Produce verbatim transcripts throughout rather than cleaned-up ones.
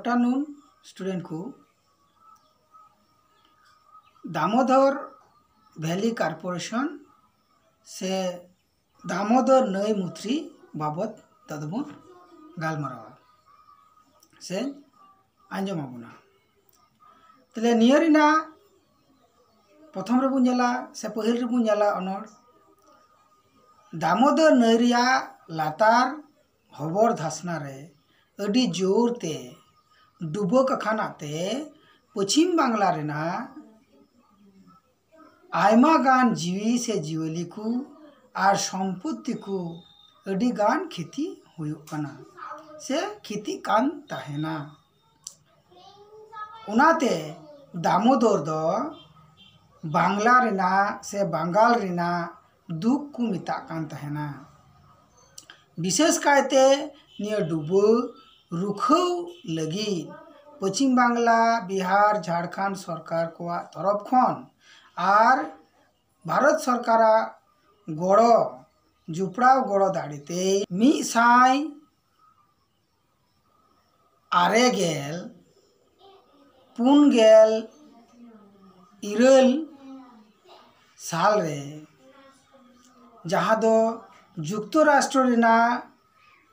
Afternoon student ᱠᱚ, Damodar Valley Corporation ᱥᱮ ᱫᱟᱢᱳᱫᱚᱨ ᱱᱟᱹᱭ ᱢᱩᱛᱨᱤ ᱵᱟᱵᱚᱫ ᱛᱮᱫᱚ ᱵᱚᱱ ᱜᱟᱞᱢᱟᱨᱟᱣᱟ ᱥᱮ ᱟᱸᱡᱚᱢ ᱟᱵᱚᱱᱟ᱾ ᱛᱟᱦᱞᱮ ᱱᱤᱭᱟᱹ ᱨᱮᱱᱟᱜ ᱯᱨᱚᱛᱷᱚᱢ ᱨᱮᱵᱚᱱ ᱧᱮᱞᱟ ᱥᱮ ᱯᱟᱹᱦᱤᱞ ᱨᱮᱵᱚᱱ ᱧᱮᱞᱟ ᱚᱱᱚᱲ, ᱫᱟᱢᱳᱫᱚᱨ ᱱᱟᱹᱭ ᱨᱮᱭᱟᱜ ᱞᱟᱛᱟᱨ ᱦᱚᱵᱚᱨ ᱫᱷᱟᱥᱱᱟ ᱨᱮ ᱟᱹᱰᱤ ᱡᱳᱨ ᱛᱮ ᱰᱩᱵᱟᱹ ᱠᱟᱠᱷᱟᱱᱟᱜ ᱛᱮ ᱯᱚᱪᱷᱤᱢ ᱵᱟᱝᱞᱟ ᱨᱮᱱᱟᱜ ᱟᱭᱢᱟ ᱜᱟᱱ ᱡᱤᱣᱤ ᱥᱮ ᱡᱤᱣᱟᱹᱞᱤ ᱠᱚ ᱟᱨ ᱥᱚᱢᱯᱚᱛᱛᱤ ᱠᱚ ᱟᱹᱰᱤ ᱜᱟᱱ ᱠᱷᱮᱛᱤ ᱦᱩᱭᱩᱜ ᱠᱟᱱᱟ ᱥᱮ ᱠᱷᱮᱛᱤᱜ ᱠᱟᱱ ᱛᱟᱦᱮᱱᱟ᱾ ᱚᱱᱟᱛᱮ ᱫᱟᱢᱳᱫᱚᱨ ᱫᱚ ᱵᱟᱝᱞᱟ ᱨᱮᱱᱟᱜ ᱥᱮ ᱵᱟᱝᱜᱟᱞ ᱨᱮᱱᱟᱜ ᱫᱩᱠ ᱠᱚ ᱢᱮᱛᱟᱜ ᱠᱟᱱ ᱛᱟᱦᱮᱱᱟ᱾ ᱵᱤᱥᱮᱥ ᱠᱟᱭᱛᱮ ᱱᱤᱭᱟᱹ ᱰᱩᱵᱟᱹ ᱨᱩᱠᱷᱟᱹᱣ ᱞᱟᱹᱜᱤᱫ ᱯᱚᱪᱷᱤᱢ ᱵᱟᱝᱞᱟ, ᱵᱤᱦᱟᱨ, ᱡᱷᱟᱲᱠᱷᱚᱸᱰ ᱥᱚᱨᱠᱟᱨ ᱠᱚᱣᱟᱜ ᱛᱚᱨᱚᱯ ᱠᱷᱚᱱ ᱟᱨ ᱵᱷᱟᱨᱚᱛ ᱥᱚᱨᱠᱟᱨᱟᱜ ᱜᱚᱲᱚ, ᱡᱚᱯᱲᱟᱣ ᱜᱚᱲᱚ ᱫᱟᱲᱮᱛᱮ ᱢᱤᱫ ᱥᱟᱭ ᱟᱨᱮ ᱜᱮᱞ ᱯᱩᱱ ᱜᱮᱞ ᱤᱨᱟᱹᱞ ᱥᱟᱞ ᱨᱮ, ᱡᱟᱦᱟᱸ ᱫᱚ ᱡᱩᱠᱛᱚ ᱨᱟᱥᱴᱨᱚ ᱨᱮᱱᱟᱜ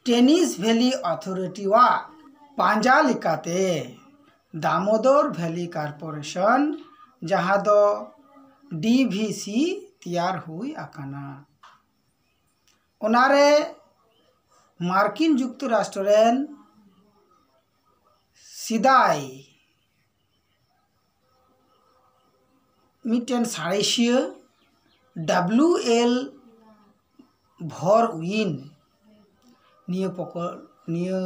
ᱴᱮᱱᱤᱥ ᱵᱷᱮᱞᱤ ᱚᱛᱷᱚᱨᱤᱴᱤᱣᱟᱜ ᱯᱟᱸᱡᱟ ᱞᱮᱠᱟᱛᱮ ᱫᱟᱢᱳᱫᱚᱨ ᱵᱷᱮᱞᱤ ᱠᱚᱨᱯᱳᱨᱮᱥᱚᱱ, ᱡᱟᱦᱟᱸ ᱫᱚ ᱰᱤ ᱵᱷᱤ ᱥᱤ, ᱛᱮᱭᱟᱨ ᱦᱩᱭ ᱟᱠᱟᱱᱟ᱾ ᱚᱱᱟᱨᱮ ᱢᱟᱨᱠᱤᱱ ᱡᱩᱠᱛᱚ ᱨᱟᱥᱴᱨᱚ ᱨᱮᱱ ᱥᱮᱫᱟᱭ ᱢᱤᱫᱴᱮᱱ ᱥᱟᱬᱮᱥᱤᱭᱟᱹ ᱰᱟᱵᱞᱩ ᱮᱞ ᱵᱷᱚᱨ ᱩᱭᱤᱱ ᱱᱤᱭᱟᱹ ᱯᱚᱠᱚ ᱱᱤᱭᱟᱹ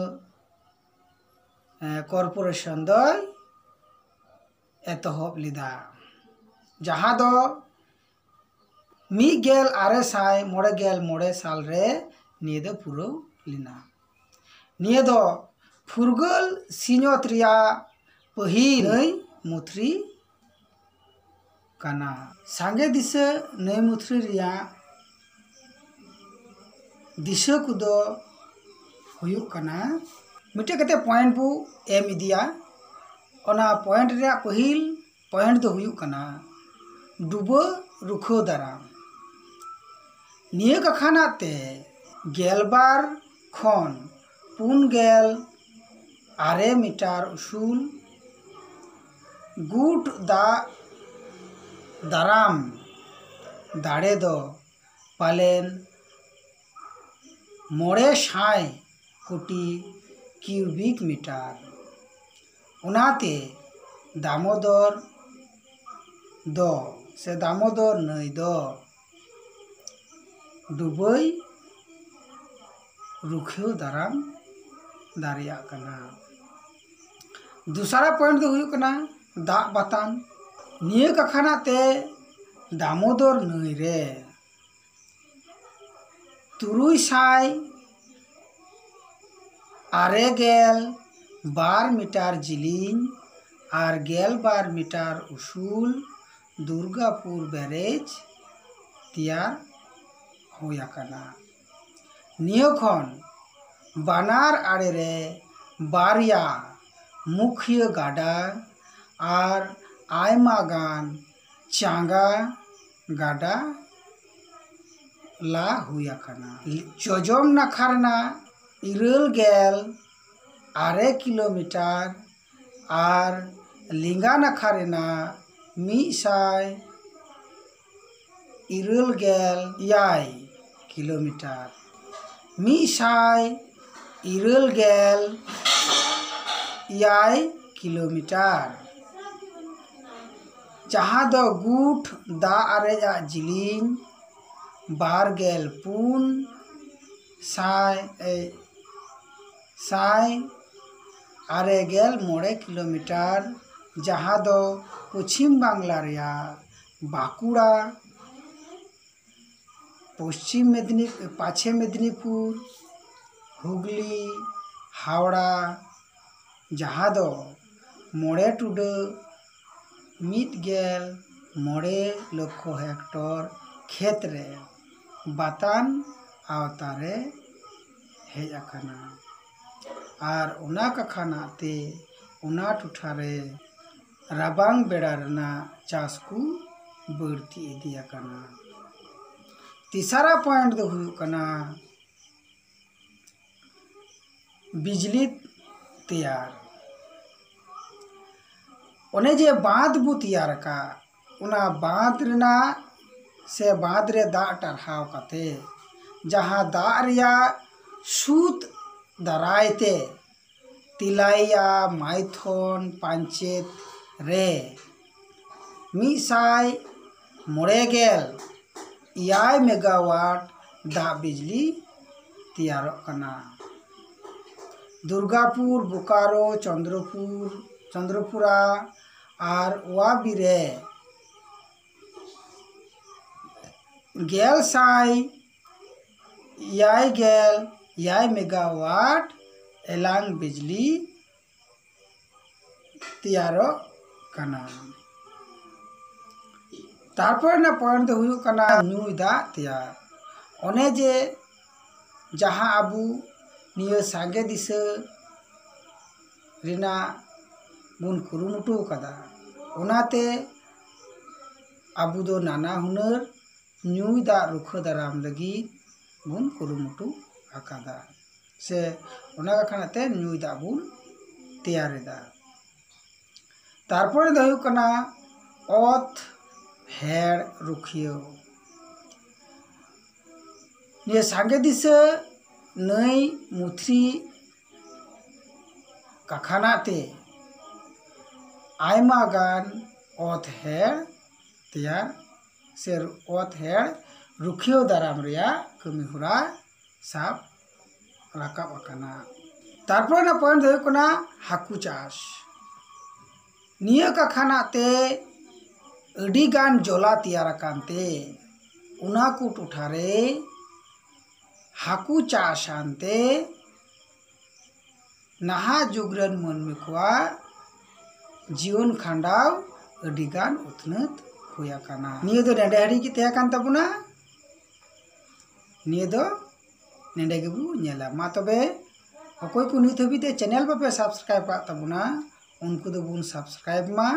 ᱮ, ᱠᱚᱨᱯᱳᱨᱮᱥᱚᱱ ᱫᱚᱭ ᱮᱛᱚᱦᱚᱵ ᱞᱮᱫᱟ, ᱡᱟᱦᱟᱸ ᱫᱚ ᱢᱤᱫ ᱜᱮᱞ ᱟᱨᱮ ᱥᱟᱭ ᱢᱚᱬᱮ ᱜᱮᱞ ᱢᱚᱬᱮ ᱥᱟᱞ ᱨᱮ ᱱᱤᱭᱟᱹ ᱫᱚ ᱯᱩᱨᱟᱹᱣ ᱞᱮᱱᱟ᱾ ᱱᱤᱭᱟᱹ ᱫᱚ ᱯᱷᱩᱨᱜᱟᱹᱞ ᱥᱤᱧᱚᱛ ᱨᱮᱭᱟᱜ ᱯᱟᱹᱦᱤᱞ ᱱᱟᱹᱭ ᱢᱩᱛᱷᱨᱤ ᱠᱟᱱᱟ᱾ ᱥᱟᱸᱜᱮ ᱫᱤᱥᱟᱹ ᱱᱟᱹᱭ ᱢᱩᱛᱷᱨᱤ ᱨᱮᱭᱟᱜ ᱫᱤᱥᱟᱹ ᱠᱚᱫᱚ ᱦᱩᱭᱩᱜ ᱠᱟᱱᱟ, ᱢᱤᱫᱴᱮᱡ ᱠᱟᱛᱮ ᱯᱚᱭᱮᱱᱴ ᱵᱚ ᱮᱢ ᱤᱫᱤᱭᱟ᱾ ᱚᱱᱟ ᱯᱚᱭᱮᱱᱴ ᱨᱮᱭᱟᱜ ᱯᱟᱹᱦᱤᱞ ᱯᱚᱭᱮᱱᱴ ᱫᱚ ᱦᱩᱭᱩᱜ ᱠᱟᱱᱟ ᱰᱩᱵᱟᱹ ᱨᱩᱠᱷᱟᱹᱣ ᱫᱟᱨᱟᱢ᱾ ᱱᱤᱭᱟᱹ ᱠᱟᱠᱷᱟᱱᱟᱜ ᱛᱮ ᱜᱮᱞᱵᱟᱨ ᱠᱷᱚᱱ ᱯᱩᱱ ᱜᱮᱞ ᱟᱨᱮ ᱢᱤᱴᱟᱨ ᱩᱥᱩᱞ ᱜᱩᱴ ᱫᱟᱜ ᱫᱟᱨᱟᱢ ᱫᱟᱲᱮ ᱫᱚ ᱯᱟᱞᱮᱱ ᱢᱚᱬᱮ ᱥᱟᱭ ᱠᱳᱴᱤ ᱠᱤᱭᱩᱵᱤᱠ ᱢᱤᱴᱟᱨ᱾ ᱚᱱᱟᱛᱮ ᱫᱟᱢᱳᱫᱚᱨ ᱫᱚ ᱥᱮ ᱫᱟᱢᱳᱫᱚᱨ ᱱᱟᱹᱭ ᱫᱚ ᱰᱩᱵᱟᱹᱭ ᱨᱩᱠᱷᱤᱭᱟᱹᱣ ᱫᱟᱨᱟᱢ ᱫᱟᱲᱮᱭᱟᱜ ᱠᱟᱱᱟ᱾ ᱫᱚᱥᱟᱨᱟ ᱯᱚᱭᱮᱱᱴ ᱫᱚ ᱦᱩᱭᱩᱜ ᱠᱟᱱᱟ ᱫᱟᱜ ᱵᱟᱛᱟᱱ᱾ ᱱᱤᱭᱟᱹ ᱠᱟᱠᱷᱟᱱᱟᱜ ᱛᱮ ᱫᱟᱢᱳᱫᱚᱨ ᱱᱟᱹᱭ ᱨᱮ ᱛᱩᱨᱩᱭ ᱥᱟᱭ ᱟᱨᱮ ᱜᱮᱞ ᱵᱟᱨ ᱢᱤᱴᱟᱨ ᱡᱤᱞᱤᱧ ᱟᱨ ᱜᱮᱞ ᱵᱟᱨ ᱢᱤᱴᱟᱨ ᱩᱥᱩᱞ ᱫᱩᱨᱜᱟᱯᱩᱨ ᱵᱮᱨᱮᱡᱽ ᱛᱮᱭᱟᱨ ᱦᱩᱭ ᱟᱠᱟᱱᱟ᱾ ᱱᱤᱭᱟᱹ ᱠᱷᱚᱱ ᱵᱟᱱᱟᱨ ᱟᱲᱮ ᱨᱮ ᱵᱟᱨᱭᱟ ᱢᱩᱠᱷᱤᱭᱟᱹ ᱜᱟᱰᱟ ᱟᱨ ᱟᱭᱢᱟ ᱜᱟᱱ ᱪᱟᱸᱜᱟ ᱜᱟᱰᱟ ᱞᱟ ᱦᱩᱭ ᱟᱠᱟᱱᱟ᱾ ᱡᱚᱡᱚᱢ ᱱᱟᱠᱷᱟ ᱨᱮᱱᱟᱜ ᱤᱨᱟᱹᱞ ᱜᱮᱞ ᱟᱨᱮ ᱠᱤᱞᱳᱢᱤᱴᱟᱨ ᱟᱨ ᱞᱮᱸᱜᱟ ᱱᱟᱠᱷᱟ ᱨᱮᱱᱟᱜ ᱢᱤᱫ ᱥᱟᱭ ᱤᱨᱟᱹᱞ ᱜᱮᱞ ᱮᱭᱟᱭ ᱠᱤᱞᱳᱢᱤᱴᱟᱨ, ᱢᱤᱫ ᱥᱟᱭ ᱤᱨᱟᱹᱞ ᱜᱮᱞ ᱮᱭᱟᱭ ᱠᱤᱞᱳᱢᱤᱴᱟᱨ, ᱡᱟᱦᱟᱸ ᱫᱚ ᱜᱩᱴ ᱫᱟᱜ ᱟᱨᱮᱡᱟᱜ ᱡᱤᱞᱤᱧ ᱵᱟᱨ ᱜᱮᱞ ᱯᱩᱱ ᱥᱟᱭ, ᱮ, ᱥᱟᱭ ᱟᱨᱮ ᱜᱮᱞ ᱢᱚᱬᱮ ᱠᱤᱞᱳᱢᱤᱴᱟᱨ, ᱡᱟᱦᱟᱸ ᱫᱚ ᱯᱚᱪᱷᱤᱢ ᱵᱟᱝᱞᱟ ᱨᱮᱭᱟᱜ ᱵᱟᱸᱠᱩᱲᱟ, ᱯᱚᱪᱷᱤᱢ ᱢᱮᱫᱽᱱᱤ-, ᱯᱟᱪᱷᱮ ᱢᱮᱫᱽᱱᱤᱯᱩᱨ, ᱦᱩᱜᱽᱞᱤ, ᱦᱟᱣᱲᱟ, ᱡᱟᱦᱟᱸ ᱫᱚ ᱢᱚᱬᱮ ᱴᱩᱰᱟᱹᱜ ᱢᱤᱫ ᱜᱮᱞ ᱢᱚᱬᱮ ᱞᱚᱠᱠᱷᱚ ᱦᱮᱠᱴᱚᱨ ᱠᱷᱮᱛ ᱨᱮ ᱵᱟᱛᱟᱱ ᱟᱣᱛᱟ ᱨᱮ ᱦᱮᱡ ᱟᱠᱟᱱᱟ᱾ ᱟᱨ ᱚᱱᱟ ᱠᱟᱠᱷᱟᱱᱟᱜ ᱛᱮ ᱚᱱᱟ ᱴᱚᱴᱷᱟ ᱨᱮ ᱨᱟᱵᱟᱝ ᱵᱮᱲᱟ ᱨᱮᱱᱟᱜ ᱪᱟᱥ ᱠᱚ ᱵᱟᱹᱲᱛᱤ ᱤᱫᱤ ᱟᱠᱟᱱᱟ᱾ ᱛᱮᱥᱟᱨᱟ ᱯᱚᱭᱮᱱᱴ ᱫᱚ ᱦᱩᱭᱩᱜ ᱠᱟᱱᱟ ᱵᱤᱡᱽᱞᱤ ᱛᱮᱭᱟᱨ᱾ ᱚᱱᱮ ᱡᱮ ᱵᱟᱸᱫᱽ ᱵᱚ ᱛᱮᱭᱟᱨ ᱟᱠᱟᱫ, ᱚᱱᱟ ᱵᱟᱸᱫᱽ ᱨᱮᱱᱟᱜ ᱥᱮ ᱵᱟᱸᱫᱽ ᱨᱮ ᱫᱟᱜ ᱴᱟᱨᱦᱟᱣ ᱠᱟᱛᱮ ᱡᱟᱦᱟᱸ ᱫᱟᱜ ᱨᱮᱭᱟᱜ ᱥᱩᱛ ᱫᱟᱨᱟᱭ ᱛᱮ ᱛᱤᱞᱟᱭᱟ ᱢᱟᱭᱛᱷᱚᱱ ᱯᱟᱧᱪᱮᱛ ᱨᱮ ᱢᱤᱫ ᱥᱟᱭ ᱢᱚᱬᱮ ᱜᱮᱞ ᱮᱭᱟᱭ ᱢᱮᱜᱟᱣᱟᱴ ᱫᱟᱜ ᱵᱤᱡᱽᱞᱤ ᱛᱮᱭᱟᱨᱚᱜ ᱠᱟᱱᱟ᱾ ᱫᱩᱨᱜᱟᱯᱩᱨ, ᱵᱳᱠᱟᱨᱳ, ᱪᱚᱱᱫᱨᱚᱯᱩᱨ, ᱪᱚᱱᱫᱨᱚᱯᱩᱨᱟ ᱟᱨ ᱳᱣᱟᱵᱤ ᱨᱮ ᱜᱮᱞ ᱥᱟᱭ ᱮᱭᱟᱭ ᱜᱮᱞ ᱮᱭᱟᱭ ᱢᱮᱜᱟᱣᱟᱴ ᱮᱞᱟᱝ ᱵᱤᱡᱽᱞᱤ ᱛᱮᱭᱟᱨᱚᱜ ᱠᱟᱱᱟ᱾ ᱛᱟᱨᱯᱚᱨ ᱨᱮᱱᱟᱜ ᱯᱚᱭᱮᱱᱴ ᱫᱚ ᱦᱩᱭᱩᱜ ᱠᱟᱱᱟ ᱧᱩᱭ ᱫᱟᱜ ᱛᱮᱭᱟᱨ᱾ ᱚᱱᱮ ᱡᱮ ᱡᱟᱦᱟᱸ ᱟᱵᱚ ᱱᱤᱭᱟᱹ ᱥᱟᱸᱜᱮ ᱫᱤᱥᱟᱹ ᱨᱮᱱᱟᱜ ᱵᱚᱱ ᱠᱩᱨᱩᱢᱩᱴᱩ ᱟᱠᱟᱫᱟ, ᱚᱱᱟᱛᱮ ᱟᱵᱚ ᱫᱚ ᱱᱟᱱᱟ ᱦᱩᱱᱟᱹᱨ ᱧᱩᱭ ᱫᱟᱜ ᱨᱩᱠᱷᱟᱹ ᱫᱟᱨᱟᱢ ᱞᱟᱹᱜᱤᱫ ᱵᱚᱱ ᱠᱩᱨᱩᱢᱩᱴᱩ ᱟᱠᱟᱫᱟ, ᱥᱮ ᱚᱱᱟ ᱠᱟᱠᱷᱟᱱᱟᱜ ᱛᱮ ᱧᱩᱭ ᱫᱟᱜ ᱵᱚᱱ ᱛᱮᱭᱟᱨ ᱮᱫᱟ᱾ ᱛᱟᱨᱯᱚᱨᱮ ᱫᱚ ᱦᱩᱭᱩᱜ ᱠᱟᱱᱟ ᱚᱛ ᱦᱮᱲ ᱨᱩᱠᱷᱤᱭᱟᱹ᱾ ᱱᱤᱭᱟᱹ ᱥᱟᱸᱜᱮ ᱫᱤᱥᱟᱹ ᱱᱟᱹᱭ ᱢᱩᱛᱷᱨᱤ ᱠᱟᱠᱷᱟᱱᱟᱜ ᱛᱮ ᱟᱭᱢᱟ ᱜᱟᱱ ᱚᱛ ᱦᱮᱲ ᱛᱮᱭᱟᱨ ᱥᱮ ᱚᱛ ᱦᱮᱲ ᱨᱩᱠᱷᱤᱭᱟᱹ ᱫᱟᱨᱟᱢ ᱨᱮᱭᱟᱜ ᱠᱟᱹᱢᱤ ᱦᱚᱨᱟ ᱥᱟᱵ ᱨᱟᱠᱟᱵ ᱟᱠᱟᱱᱟ᱾ ᱛᱟᱨᱯᱚᱨᱮ ᱨᱮᱱᱟᱜ ᱯᱚᱭᱮᱱᱴ ᱫᱚ ᱦᱩᱭᱩᱜ ᱠᱟᱱᱟ ᱦᱟᱹᱠᱩ ᱪᱟᱥ᱾ ᱱᱤᱭᱟᱹ ᱠᱟᱠᱷᱟᱱᱟᱜ ᱛᱮ ᱟᱹᱰᱤ ᱜᱟᱱ ᱡᱚᱞᱟ ᱛᱮᱭᱟᱨ ᱟᱠᱟᱱ ᱛᱮ ᱚᱱᱟ ᱠᱚ ᱴᱚᱴᱷᱟ ᱨᱮ ᱦᱟᱹᱠᱩ ᱪᱟᱥ ᱟᱱᱛᱮ ᱱᱟᱦᱟᱜ ᱡᱩᱜᱽ ᱨᱮᱱ ᱢᱟᱹᱱᱢᱤ ᱠᱚᱣᱟᱜ ᱡᱤᱭᱚᱱ ᱠᱷᱟᱸᱰᱟᱣ ᱟᱹᱰᱤ ᱜᱟᱱ ᱩᱛᱱᱟᱹᱛ ᱦᱩᱭ ᱟᱠᱟᱱᱟ᱾ ᱱᱤᱭᱟᱹ ᱫᱚ ᱱᱮᱰᱮ ᱦᱟᱹᱨᱤᱡ ᱜᱮ ᱛᱟᱦᱮᱸ ᱠᱟᱱ ᱛᱟᱵᱚᱱᱟ᱾ ᱱᱤᱭᱟᱹ ᱫᱚ ᱱᱮᱰᱮ ᱜᱮᱵᱚ ᱧᱮᱞᱟ᱾ ᱢᱟ ᱛᱚᱵᱮ ᱚᱠᱚᱭ ᱠᱚ ᱱᱤᱛ ᱦᱟᱹᱵᱤᱡ ᱛᱮ channel ᱵᱟᱯᱮ subscribe ᱟᱠᱟᱫ ᱛᱟᱵᱚᱱᱟ, ᱩᱱᱠᱩ ᱫᱚᱵᱚᱱ subscribe ᱢᱟ᱾